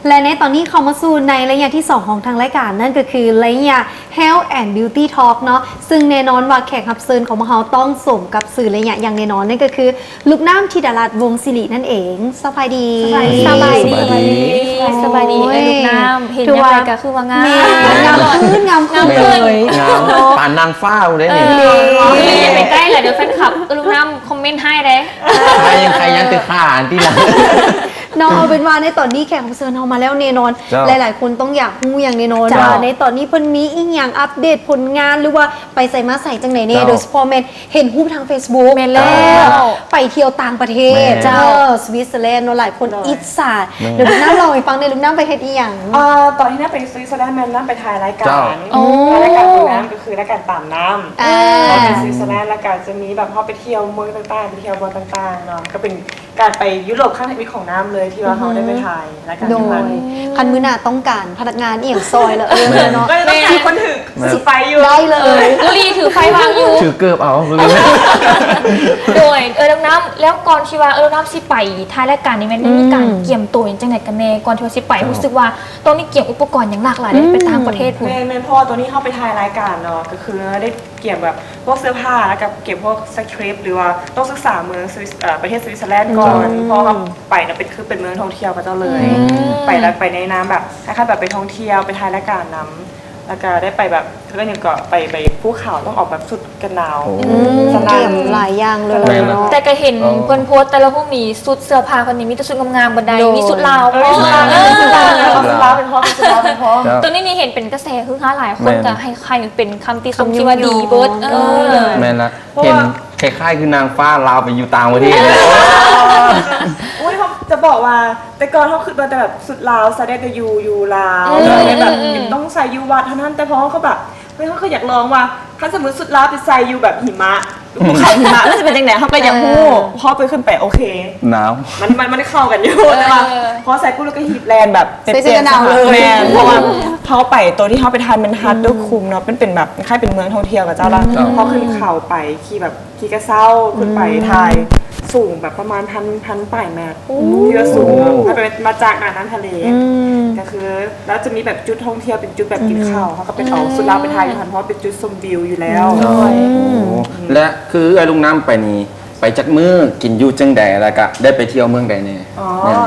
ແລະ ໃນຕອນນີ້ເຂົ້າມາສູ່ໃນໄລຍະທີສອງຂອງທາງລາຍການ, ນັ້ນກໍຄືໄລຍະ Health and Beauty Talk ເນາະ, ຊຶ່ງແນ່ນອນວ່າແຂກຮັບເຊີນຂອງພວກເຮົາຕ້ອງສົມກັບຊື່ໄລຍະຢ່າງແນ່ນອນ, ນັ້ນກໍຄືລູກນ້ຳ ທິດາລັດ ວົງສິລິ ນັ້ນເອງ. ສະບາຍດີ. ສະບາຍດີ. ສະບາຍດີ. ສະບາຍດີ. ໂອ້ຍ ເອີຍ ລູກນ້ຳ ເຫັນ ຖືວ່າ ຍາມໃດກໍຄືວ່າງາມ. ແມ່ນ ງາມຂຶ້ນ ງາມຂຶ້ນເລີຍ. ງາມ ປານນາງຟ້າເລີຍນີ້. ເອີ ເອີ ຢ່າໄປໃກ້ຫຼາຍ ດຽວແຟນຄລັບ ເອີຍ ລູກນ້ຳຄອມເມັນຮ້າຍເດ້. ໃຄ ໃຄຍັງແຕ່ຂາອັນຕິລະ. ເນາະ ເອົາເປັນວ່າໃນຕອນນີ້ແຂກຮັບເຊີນເຮົາມາແລ້ວແນ່ນອນ. ເຈົ້າ ຫຼາຍໆຄົນຕ້ອງຢາກຮູ້ຢ່າງແນ່ນອນ ເຈົ້າ ວ່າໃນຕອນນີ້ເພິ່ນມີອີ່ຫຍັງອັບເດດຜົນງານ ຫຼືວ່າໄປໃສມາໃສຈັ່ງໃດແນ່. ເຈົ້າ ໂດຍສະເພາະແມ່ນເຫັນຮູບທາງເຟສບຸກ. ແມ່ນແລ້ວ. ໄປທ່ຽວຕ່າງປະເທດ. ແມ່ນ ເຈົ້າ ເອີ ສະວິດເຊີແລນເນາະ ຫຼາຍຄົນ ໂດຍ ອິດສາ. ແມ່ນ ດຽວລູກນ້ຳເລົ່າໃຫ້ຟັງແດ່ ລູກນ້ຳໄປເຮັດອີ່ຫຍັງ? ເອີ ຕອນທີ່ນ້ຳໄປສະວິດເຊີແລນ ແມ່ນນ້ຳໄປຖ່າຍລາຍການ. ເຈົ້າ ໂອ້ ຖ່າຍລາຍການຂອງນ້ຳ ກໍຄືລາຍການຕາມນ້ຳ. ອ່າ ເຮົາໄປສະວິດເຊີແລນ ແລ້ວກໍຈະມີແບບເຮົາໄປທ່ຽວເມືອງຕ່າງໆ ໄປທ່ຽວບ່ອນຕ່າງໆເນາະ ກໍເປັນ ການໄປຢູໂຣບຄັ້ງທຳອິດຂອງນ້ຳເລີຍ ທີ່ວ່າເຮົາໄດ້ໄປຖ່າຍລາຍການ ໂດຍ ຄັນມື້ໜ້າຕ້ອງການພະນັກງານອີ່ຫຍັງຊ່ອຍລະເອີ້ນເນາະ. ແມ່ນ ກໍຕ້ອງການຄົນຖືກ ແມ່ນ ໄຟຢູ່ ໄດ້ເລີຍ. ເອີ ລູລີຖືໄຟວາງຢູ່ ຖືເກີບເອົາ. ໂດຍ ເອີ ນ້ອງນ້ຳ ແລ້ວກ່ອນທີ່ວ່າ ເອີ ນ້ອງນ້ຳຊິໄປຖ່າຍລາຍການນີ້ ແມ່ນໄດ້ມີການ ອືມ ກຽມໂຕຫຍັງຈັ່ງໃດກັນແນ່ ກ່ອນທີ່ວ່າຊິໄປ? ເຈົ້າ ຮູ້ສຶກວ່າຕ້ອງໄດ້ກຽມອຸປະກອນຫຍັງຫຼາກຫຼາຍເດ້ ອືມ ໄປຕ່າງປະເທດພຸ້ນ. ແມ່ນໆ ເພາະວ່າຕອນນີ້ເຮົາໄປຖ່າຍລາຍການເນາະ ກໍຄືໄດ້ ກຽມແບບພວກເສື້ອຜ້າ ແລ້ວກໍກຽມພວກສະຄຣິບ ຫຼືວ່າຕ້ອງສຶກສາເມືອງສະວິດ ເອີ ປະເທດສະວິດເຊີແລນກ່ອນ. ເຈົ້າ ເພາະວ່າເຮົາໄປນະ ເປັນ ຄືເປັນເມືອງທ່ອງທ່ຽວຂອງເຂົາເຈົ້າເລີຍ. ອືມ ໄປແລ້ວ ໄປໃນນາມແບບຄ້າຍໆແບບໄປທ່ອງທ່ຽວ ໄປຖ່າຍລາຍການນຳ ແລ້ວກໍໄດ້ໄປແບບ ເອີ້ນຫຍັງເກາະ ໄປ ໄປພູເຂົາ ຕ້ອງອອກແບບຊຸດກັນໜາວ. ໂອ້ ອືມ ສະນັ້ນ ເກັບຫຼາຍຢ່າງເລີຍເນາະ. ແມ່ນ ແຕ່ກໍເຫັນ ເອີ ເພິ່ນໂພສແຕ່ລະຮູບນີ້ ຊຸດເສື້ອຜ້າເພິ່ນນີ້ມີແຕ່ຊຸດງາມໆ ບໍ່ໄດ້ ໂດຍ ມີຊຸດລາວ. ເອີ ມີຊຸດລາວ ເອີ ມີຊຸດລາວ ເອີ ເນາະ ເນາະ ເນາະ ເນາະ ເນາະ ເນາະ ເນາະ ເນາະ. ໂຕນີ້ນີ້ເຫັນເປັນກະແສຮືຮາຫຼາຍ ຄົນກໍໃຫ້ ໃຫ້ເປັນຄຳຕິຊົມທີ່ວ່າດີເບີດ. ເອີ ແມ່ນລະ ເຫັນຄ້າຍໆຄືນາງຟ້າລາວໄປຢູ່ຕ່າງປະເທດ. ໂອ້ຍ ເຮົາຈະບອກວ່າ ແຕ່ກ່ອນເຮົາຄິດວ່າແຕ່ແບບຊຸດລາວໃສ່ໄດ້ແຕ່ຢູ່ ຢູ່ລາວ ອືມ ໃສ່ໄດ້ແບບ ອືມ ອືມ ຕ້ອງໃສ່ຢູ່ວັດເທົ່ານັ້ນ. ແຕ່ພໍເຮົາກໍແບບ ເຮີ້ຍ ເຮົາກໍຢາກລອງວ່າ ຄັນສົມມຸດຊຸດລາວໄປໃສ່ຢູ່ແບບຫິມະ ພູເຂົາຫິມະ ມັນຊິເປັນຈັ່ງໃດ? ເຮົາກໍຢາກຮູ້. ເອີ ພໍໄປຂຶ້ນໄປ ໂອເຄ ໜາວ ມັນ ມັນ ມັນເຂົ້າກັນຢູ່. ເອີ ແຕ່ວ່າພໍໃສ່ປຸບ ແລ້ວກໍຮີບແລ່ນແບບ ໃສ່ເສື້ອກັນໜາວເລີຍ. ແມ່ນ ເພາະວ່າເຮົາໄປ ໂຕທີ່ເຮົາໄປຖ່າຍແມ່ນ ອືມ Heart of Qum ເນາະ ມັນເປັນແບບຄ້າຍເປັນເມືອງທ່ອງທ່ຽວຂະເຈົ້າລະ. ອືມ ເຮົາຂຶ້ນເຂົາໄປ ຂີ່ແບບ ຂີ່ກະເຊົ້າຂຶ້ນໄປ ອືມ ຖ່າຍ ສູງແບບປະມານພັນ ພັນປາຍແມັດ. ໂອ້ ທີ່ວ່າສູງເນາະ ໂອ້ ຖ້າໄປມາຈາກໜ້ານ້ຳທະເລ. ອືມ ກໍຄື ແລ້ວຈະມີແບບຈຸດທ່ອງທ່ຽວ ເປັນຈຸດແບບກິນເຂົ້າ ອືມ ເຮົາກໍໄປເອົາ ອືມ ຊຸດລາວໄປຖ່າຍຢູ່ຫັ້ນ ເພາະວ່າເປັນຈຸດຊົມວິວຢູ່ແລ້ວ. ໂອ້ ອືມ ແລະ ຄືເອື້ອຍລູກນ້ຳໄປນີ້ ໄປຈັກມື້ ກິນຢູ່ຈັ່ງໃດ ແລ້ວກະໄດ້ໄປທ່ຽວເມືອງໃດແດ່? ອໍ ແມ່ນ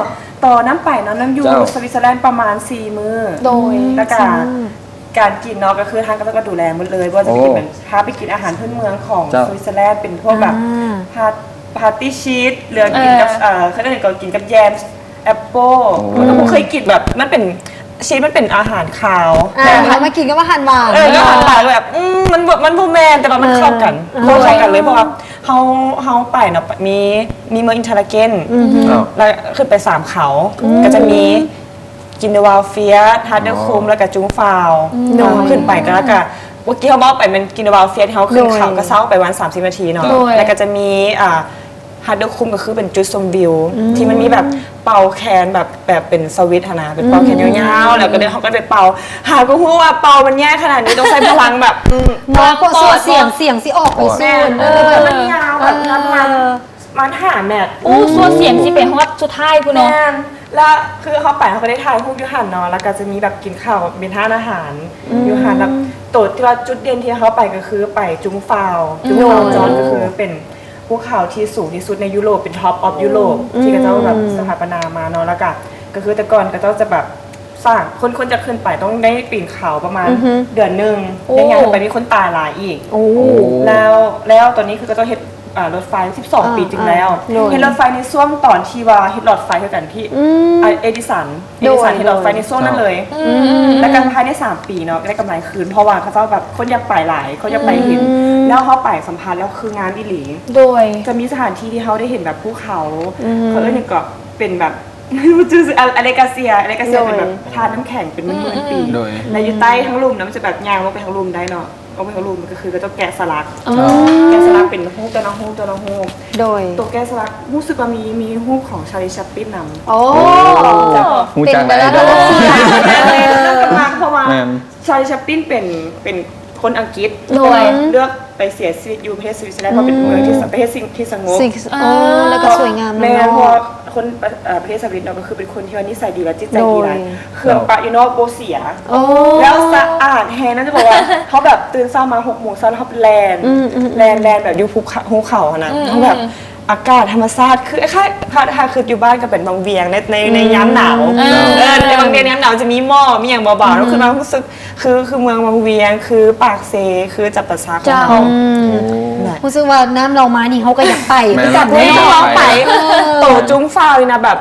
ຕອນນ້ຳໄປເນາະ ນ້ຳຢູ່ ເຈົ້າ ສະວິດເຊີແລນປະມານສີ່ມື້. ໂດຍ ແລ້ວກະ ອືມ ການກິນເນາະ ກໍຄືທາງເຂົາເຈົ້າກໍດູແລໝົດເລີຍ ບໍ່ວ່າຈະໄປກິນ ໂອ້ ແມ່ນ ພາໄປກິນອາຫານພື້ນເມືອງຂອງ ເຈົ້າ ສະວິດເຊີແລນ ເປັນພວກແບບ ອ່າ ພາ ພາຕີຊີສ ຫຼືວ່າກິນກັບ ເອີ ເອີ ເຂົາເອີ້ນຫຍັງກໍກິນກັບແຢມ ແອັບເປິ້ນ. ໂອ້ ເຮົາບໍ່ເຄີຍກິນແບບ ມັນເປັນ ຊີສມັນເປັນອາຫານຄາວ ອ່າ ແຕ່ວ່າເຮົາມາກິນກັບອາຫານຫວານ. ເອີ ອາຫານຫວານແບບ ອືມ ມັນບໍ່ ມັນບໍ່ແມ່ນ ແຕ່ວ່າມັນເຂົ້າກັນ. ເອີ ເອີ ເຂົ້າກັນເລີຍ ເພາະວ່າເຮົາ ເຮົາໄປເນາະ ມີ ມີເມືອງອິນເຕີລາເກັນ ອືມ ແລ້ວຂຶ້ນໄປສາມເຂົາ ອືມ ກໍຈະມີ ກິນເດີວາວເຟຍດ ຮາດເດີຄຸມ ອໍ ແລ້ວກະຈຸງຟາວ. ອືມ ເຮົາຂຶ້ນໄປກໍ ແລ້ວກະ ເມື່ອກີ້ເຮົາເວົ້າໄປແມ່ນກິນເດີວາວເຟຍດ ເຮົາຂຶ້ນເຂົາ ໂດຍ ກໍເຊົາໄປປະມານສາມສິບນາທີເນາະ. ໂດຍ ແລ້ວກະຈະມີ ອ່າ ຮາດເດີຄຸມ ກໍຄືເປັນຈຸດຊົມວິວ ອືມ ທີ່ມັນມີແບບເປົ່າແຄນແບບ ແບບເປັນສະວິດຫັ້ນນະ ເປັນເປົ່າແຄນ ອືມ ຍາວໆ ແລ້ວກໍເຮົາກໍໄປເປົ່າ ຫາກໍຮູ້ວ່າເປົ່າມັນຍາກຂະໜາດນີ້ ຕ້ອງໃຊ້ພະລັງແບບ ອືມ ເນາະ ເພາະ ເພາະວ່າ ເພາະວ່າສວນສຽງ ສຽງຊິອອກໄປ ເອີ ສູນ ເອີ ເອີ ມັນຍາວແບບ ເອີ ມັນ ມັນຫາແມັດ. ໂອ້ ອືມ ສ່ວນສຽງຊິໄປຮອດສຸດທ້າຍພຸ້ນເນາະ. ແມ່ນ ແລ້ວຄືເຮົາໄປ ເຮົາກໍໄດ້ຖ່າຍຮູບຢູ່ຫັ້ນເນາະ ແລ້ວກໍຈະມີແບບກິນເຂົ້າເປັນຮ້ານອາຫານ ອືມ ຢູ່ຫັ້ນ. ແລ້ວໂຕທີ່ວ່າຈຸດເດັ່ນທີ່ເຮົາໄປກໍຄືໄປຈຸງຟາວ ຈຸງຟາວຈອນ ໂດຍ ກໍຄືເປັນພູເຂົາທີ່ສູງທີ່ສຸດໃນຢູໂຣບ ເປັນ Top of Europe ອືມ ທີ່ເຂົາເຈົ້າແບບສະຖາປະນາມາເນາະ. ແລ້ວກໍ ກໍຄືແຕ່ກ່ອນເຂົາເຈົ້າຈະແບບ ສ້າງ ຄົນ ຄົນຈະຂຶ້ນໄປຕ້ອງໄດ້ປີນເຂົາປະມານ ອືຮຶ ເດືອນໜຶ່ງ ໂອ້ ໄດ້ຍ່າງຂຶ້ນໄປ ມີຄົນຕາຍຫຼາຍອີກ. ໂອ້ ແລ້ວ ແລ້ວຕອນນີ້ຄືເຂົາເຈົ້າເຮັດ ອ່າ ລົດໄຟສິບສອງ ອ່າ ປີຈິງແລ້ວ ໂດຍ ເຮັດລົດໄຟໃນຊ່ວງຕອນທີ່ວ່າເຮັດຫຼອດໄຟຄືກັນທີ່ ອືມ ອາ ເອດິສັນ ເອດິສັນ ໂດຍ ເຮັດຫຼອດໄຟໃນຊ່ວງນັ້ນເລີຍ. ອືມ ແລ້ວກໍພາຍໃນສາມປີເນາະ ກໍໄດ້ກຳໄລຄືນ ເພາະວ່າເຂົາເຈົ້າແບບ ຄົນຢາກໄປຫຼາຍ ຄົນຢາກໄປເຫັນ ອືມ ແລ້ວເຮົາໄປສຳຜັດແລ້ວຄືງາມອີ່ຫຼີ. ໂດຍ ຈະມີສະຖານທີ່ທີ່ເຮົາໄດ້ເຫັນແບບພູເຂົາ ອືມ ເຂົາເອີ້ນຫຍັງເກາະ ເປັນແບບ ບໍ່ຈື່ຊື່ ອາ ອາເລກາເຊຍ ອາເລກາເຊຍ ໂດຍ ເປັນແບບທາດນ້ຳແຂງເປັນໝື່ນໆປີ ອືມ ໂດຍ ແລ້ວຢູ່ໃຕ້ທາງລຸ່ມນະ ມັນຈະແບບຍ່າງລົງໄປທາງລຸ່ມໄດ້ເນາະ ລົງໄປທາງລຸ່ມ ກໍຄືເຂົາເຈົ້າແກະສະຫຼັກ ອໍ ແກະສະຫຼັກເປັນຮູບ ແຕ່ລະຮູບ ແຕ່ລະຮູບ ໂດຍ ໂຕແກະສະຫຼັກ ຮູ້ສຶກວ່າມີ ມີຮູບຂອງ Charlie Chaplin ນຳ. ໂອ້ ເຈົ້າ ຮູ້ຈັກ ເປັນໄອດອລ ເອີ ເພາະວ່າ ແມ່ນ Charlie Chaplin ເປັນ ເປັນ ຄົນອັງກິດ ໂດຍ ເລືອກໄປເສຍຊີວິດຢູ່ປະເທດສະວິດເຊີແລນ ອືມ ເພາະເປັນເມືອງທີ່ ປະເທດທີ່ສະຫງົບ ໂອ້ ແລ້ວກໍສວຍງາມນຳເນາະ ແມ່ນ ເພາະວ່າ ຄົນປະ ເອີ ປະເທດສະຫະລັດເນາະ ກໍຄືເປັນຄົນທີ່ວ່ານິໄສດີ ແລະ ຈິດໃຈດີຫຼາຍ. ໂດຍ. ເຄື່ອງປະຢູ່ນອກບໍ່ເສຍ. ໂອ້ ແລ້ວສະອາດແຮງ ນາຈະບອກວ່າ ເຮົາແບບຕື່ນເຊົ້າມາຫົກໂມງເຊົ້າ ແລ້ວເຮົາແລ່ນ ອືມໆໆ ແລ່ນ ແລ່ນແບບຢູ່ພູເຂົາ ພູເຂົາຫັ້ນນະ. ອືມໆ ເຮົາແບບ ອາກາດທຳມະຊາດ ຄືຄ້າຍໆ ຖ້າ ຖ້າຄິດຢູ່ບ້ານກໍເປັນວັງວຽງໃນ ໃນ ອືມ ໃນຍາມໜາວ. ເອີ ເອີ ໃນວັງວຽງຍາມໜາວຈະມີໝອກ ມີຫຍັງເບົາໆ ອືມ ເນາະ. ຄືມາຮູ້ສຶກ ຄື ຄືເມືອງວັງວຽງ ຄືປາກເຊ ຄືຈຳປາສັກຂອງເຮົາ. ເຈົ້າ. ອືມ ແມ່ນ. ຮູ້ສຶກວ່ານ້ຳເລົ່າມານີ້ ເຮົາກໍຢາກໄປ ແມ່ນ ຄືກັນ ແມ່ນ ເຮົາຢາກໄປ. ເອີ ໂຕຈຸ້ງຟ້ານີ້ນະ ແບບ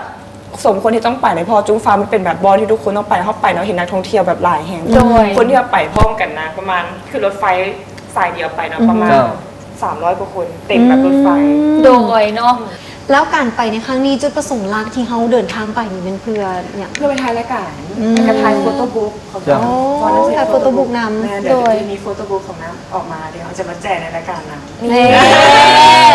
ສົມຄວນທີ່ຕ້ອງໄປເລີຍ ເພາະວ່າຈຸ້ງຟ້າມັນເປັນແບບບ່ອນທີ່ທຸກຄົນຕ້ອງໄປ. ເຮົາໄປເນາະ ເຫັນນັກທ່ອງທ່ຽວແບບຫຼາຍແຮງ. ໂດຍ. ຄົນທີ່ວ່າໄປພ້ອມກັນນະ ປະມານ ຂຶ້ນລົດໄຟສາຍດຽວໄປເນາະ ອືມ ປະມານ ເຈົ້າ ສາມຮ້ອຍກວ່າຄົນ ເຕັມແບບລົດໄຟ. ອືມ ໂດຍເນາະ. ແລ້ວການໄປໃນຄັ້ງນີ້ ຈຸດປະສົງຫຼັກທີ່ເຮົາເດີນທາງໄປນີ້ແມ່ນເພື່ອຫຍັງ? ເພື່ອໄປຖ່າຍລາຍການ ອືມ ແລ້ວກໍຖ່າຍໂຟໂຕ້ບຸກຂອງ ເຈົ້າ ເຮົາ. ອໍ ຖ່າຍໂຟໂຕ້ບຸກນຳ. ແມ່ນ ດຽວ ໂດຍ ຈະມີໂຟໂຕ້ບຸກຂອງນ້ຳອອກມາ ດຽວເຮົາຈະມາແຈກໃນລາຍການນຳ. ນີ້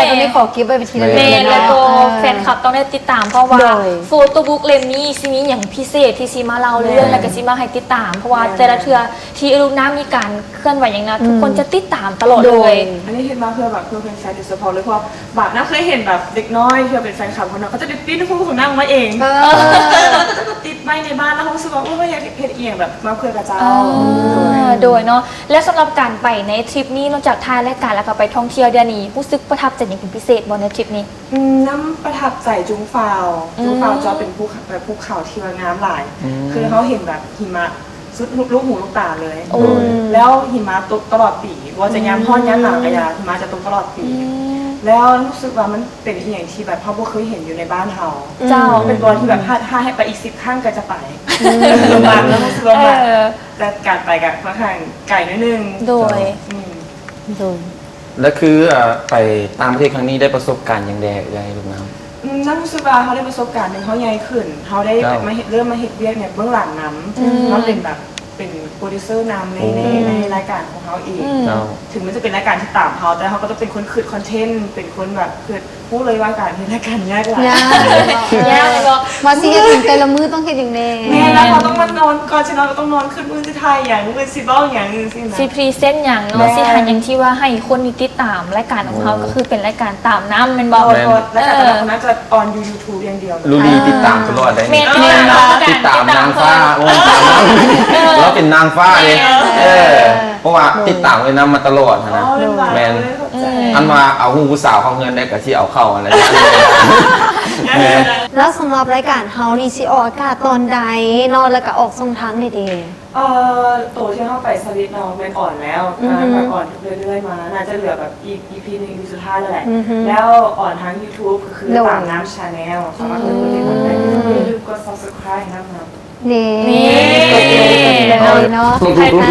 ເອີ ຕ້ອງໄດ້ຂໍເກັບໄວ້ເປັນທີ່ລະລຶກ. ແມ່ນ ເນາະ. ແລ້ວກໍ ເອີ ແຟນຄລັບຕ້ອງໄດ້ຕິດຕາມ ເພາະວ່າ ໂດຍ ໂຟໂຕ້ບຸກເຫຼັ້ມນີ້ຊິມີຫຍັງພິເສດທີ່ຊິມາເລົ່າເລື່ອງ ແມ່ນ ແລ້ວກໍຊິມາໃຫ້ຕິດຕາມ ເພາະວ່າ ແມ່ນ ແຕ່ລະເທື່ອທີ່ລູກນ້ຳມີການເຄື່ອນໄຫວຫຍັງນະ ອືມ ທຸກຄົນຈະຕິດຕາມຕະຫຼອດເລີຍ. ໂດຍ. ອັນນີ້ເຮັດມາເພື່ອແບບ ເພື່ອແຟນໆ ໂດຍສະເພາະເລີຍ ເພາະວ່າບາງນະເຄີຍເຫັນແບບເດັກນ້ອຍທີ່ວ່າເປັນແຟນຄລັບຂອງນ້ອງ ເຂົາຈະໄດ້ປິ່ນຮູບຂອງນ້ອງມາເອງ. ເອີ ເອີ ແລ້ວກໍຈະຕິດໄວ້ໃນບ້ານ ແລ້ວເຮົາຮູ້ສຶກວ່າ ໂອ້ຍ ຢາກເຮັດອີ່ຫຍັງແບບມາເພື່ອຂະເຈົ້າ. ເອີ ໂດຍ ໂດຍເນາະ. ແລະ ສຳລັບການໄປໃນທຣິບນີ້ ນອກຈາກຖ່າຍລາຍການແລ້ວກໍໄປທ່ອງທ່ຽວແລ້ວນີ້ ຮູ້ສຶກປະທັບໃຈຫຍັງເປັນພິເສດບໍ່ໃນທຣິບນີ້? ອືມ ນ້ຳປະທັບໃຈຈຸ້ງຟ້າວ. ອືມ ຈຸ້ງຟ້າວຈອດເປັນພູ ແບບພູເຂົາທີ່ວ່າງາມຫຼາຍ. ອືມ ຄືເຮົາເຫັນແບບຫິມະສຸດລູກຫູລູກຕາເລີຍ. ໂອ້ ໂດຍ ແລ້ວຫິມະຕົກຕະຫຼອດປີ ບໍ່ວ່າຈະຍາມຮ້ອນ ອືມ ຍາມໜາວກໍຢ່າ ຫິມະຈະຕົກຕະຫຼອດປີ. ອືມ ແລ້ວຮູ້ສຶກວ່າມັນເປັນອີ່ຫຍັງທີ່ແບບເຮົາບໍ່ເຄີຍເຫັນຢູ່ໃນບ້ານເຮົາ. ເຈົ້າ. ເປັນບ່ອນທີ່ແບບ ອືມ ຖ້າ ຖ້າໃຫ້ໄປອີກສິບຄັ້ງກໍຈະໄປ. ອືມ ມັກ ແລ້ວຮູ້ສຶກວ່າ ເອີ ແຕ່ການໄປກໍຄ່ອນຂ້າງໄກໜ້ອຍໜຶ່ງ. ໂດຍ. ອືມ ໂດຍ. ແລະ ຄື ເອີ ໄປຕ່າງປະເທດຄັ້ງນີ້ໄດ້ປະສົບການຫຍັງແດ່ເອື້ອຍລູກນ້ຳ? ອືມ ນ້ຳຮູ້ສຶກວ່າເຮົາໄດ້ປະສົບການ ເຮົາໃຫຍ່ຂຶ້ນ ເຮົາໄດ້ ເຈົ້າ ມາເຮັດ ເລີ່ມມາເຮັດວຽກໃນເບື້ອງຫຼັງນຳ. ອືມ ເຮົາເປັນແບບ ເປັນໂປຣດິວເຊີນຳໃນ ອືມ ໃນ ໃນລາຍການຂອງເຮົາເອງ. ອືມ ເຈົ້າ. ເຖິງມັນຈະເປັນລາຍການທີ່ຕາມເຮົາ ແຕ່ເຮົາກໍຕ້ອງເປັນຄົນຄິດຄອນເທັນ ເປັນຄົນແບບຄິດ ຮູ້ເລີຍວ່າການເຮັດລາຍການຍາກຫຼາຍ. ຍາກ ຍາກເນາະ ວ່າຊິເຮັດຫຍັງແຕ່ລະມື້ຕ້ອງເຮັດຫຍັງແດ່. ແມ່ນ ແລ້ວເຮົາຕ້ອງມານອນ ກ່ອນຊິນອນກໍຕ້ອງນອນຄິດ ມື້ອື່ນຊິຖ່າຍຫຍັງ ມື້ອື່ນຊິເວົ້າຫຍັງ ຈັ່ງຊີ້ນະ ຊິພຣີເຊັນຫຍັງເນາະ. ແມ່ນ. ຊິຫາຫຍັງທີ່ວ່າໃຫ້ຄົນນີ້ຕິດຕາມລາຍການຂອງເຮົາ ໂອ້ ກໍຄືເປັນລາຍການຕາມນ້ຳແມ່ນບໍ່? ໂດຍ ໂດຍ. ລາຍການ ເອີ ຕາມນ້ຳຂອງນ້ຳຈະອອນຢູ່ຢູທູບຢ່າງດຽວເລີຍ. ລູລີຕິດຕາມຕະຫຼອດໄດ໋. ແມ່ນ ແມ່ນ ຕິດຕາມນາງຟ້າ. ໂອ້ຍ ເອີ ລາວເປັນນາງຟ້າເດ້. ແມ່ນ ເອີ ເພາະວ່າ ໂດຍ ຕິດຕາມເອື້ອຍນ້ຳມາຕະຫຼອດຫັ້ນນະ. ໂອ້ຍ ແມ່ນ. ອືມ ອັນວ່າເອົາຮູ້ຜູ້ສາວເຂົ້າເຮືອນໄດ້ກໍຊິເອົາເຂົ້າຫັ້ນແຫຼະ. ແມ່ນ. ແລ້ວສຳລັບລາຍການເຮົານີ້ຊິອອກອາກາດຕອນໃດເນາະ ແລ້ວກໍອອກຊ່ອງທາງໃດແດ່? ເອີ ໂຕທີ່ເຮົາໄປສະຫະລັດເນາະ ແມ່ນອອນແລ້ວ. ອືຮຶ ອ່າ ແບບອອນເລື້ອຍໆມາ ໜ້າຈະເຫຼືອແບບອີ ອີພີໜຶ່ງ ອີພີສຸດທ້າຍແລ້ວແຫຼະ. ອືຮຶ ແລ້ວອອນທາງຢູທູບ ກໍຄື ໂດຍ ຕາມນ້ຳແຊນແນວ ສາມາດເຂົ້າໄປຕິດຕາມໄດ້. ອືມ ຢ່າລືມກົດ Subscribe ໃຫ້ນຳເນາະ. ນີ້ ນີ້ ກົດເລີຍ ກົດເລີຍເນາະ. ໃຜເປັນ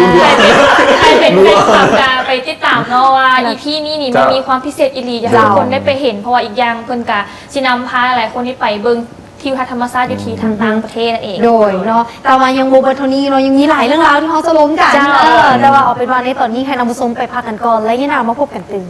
ໃຜເປັນແຟນຄລັບກະໄປຕິດຕາມເນາະ ວ່າອີພີນີ້ນີ້ ເຈົ້າ ມັນມີຄວາມພິເສດອີ່ຫຼີ ຢາກໃຫ້ ເຈົ້າ ທຸກຄົນໄດ້ໄປເຫັນ ເພາະວ່າອີກຢ່າງເພິ່ນກະຊິນຳພາຫຼາຍໆຄົນນີ້ໄປເບິ່ງທິວທັດທຳມະຊາດຢູ່ທີ່ ອືມ ຕ່າງໆປະເທດນັ້ນເອງ. ໂດຍເນາະ ແຕ່ວ່າຍັງບໍ່ເບິດເທົ່ານີ້ເນາະ ຍັງມີຫຼາຍເລື່ອງລາວທີ່ເຮົາຈະລົມກັນ. ເຈົ້າ ເອີ ແຕ່ວ່າເອົາເປັນວ່າໃນຕອນນີ້ໃຫ້ທ່ານຜູ້ຊົມໄປພັກກັນກ່ອນ ແລະ ຍາມໜ້າມາພົບກັນຕື່ມ.